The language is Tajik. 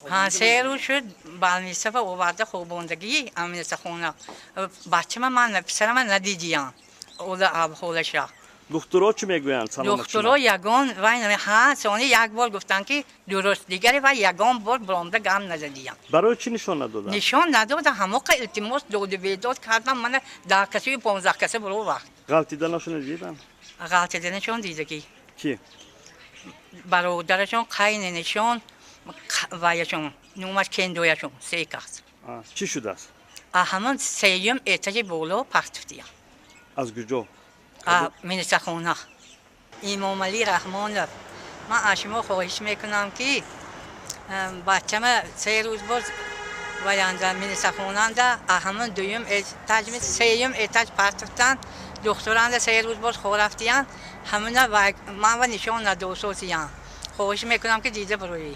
Ҳа, 3 рӯз шуд, больница ба оварда хобондагӣ, аминасахона. Бачама ман, писарама надидиям. Ола ҳолаша. Духтуро чӣ мегӯянд? Духтуро ягон вай, ҳа, сони як бор гуфтанд, ки дуруст, дигаре вай ягон бор биромда гам назадиям. Барои чӣ нишон надоданд? Нишон надода. Ҳамоқа илтимос, доду бедод кардам, мана 10 касаю 15 каса биро вақт. Ғалтиданашонро диданд? Ғалтиданашон дидагӣ. Кӣ? Бародарашон, қайнинишон, ваяшон, номаш кендояшон, се кас. Чӣ шудааст? Ҳамон сеюм этажи боло партуфтиям. Аз куҷо? Минисахона. Имомалӣ Раҳмонов, ман аз шумо хоҳиш мекунам, ки бачама 3 рӯз боз ваянда минисахонанда, ҳамон дуюм этаж, сеюм этаж партуфтанд. Духтуранда 3 рӯз боз хорафтиянд. Ҳамуна ман ва нишон надососиян. Хоҳиш мекунам, ки дида бироӣ.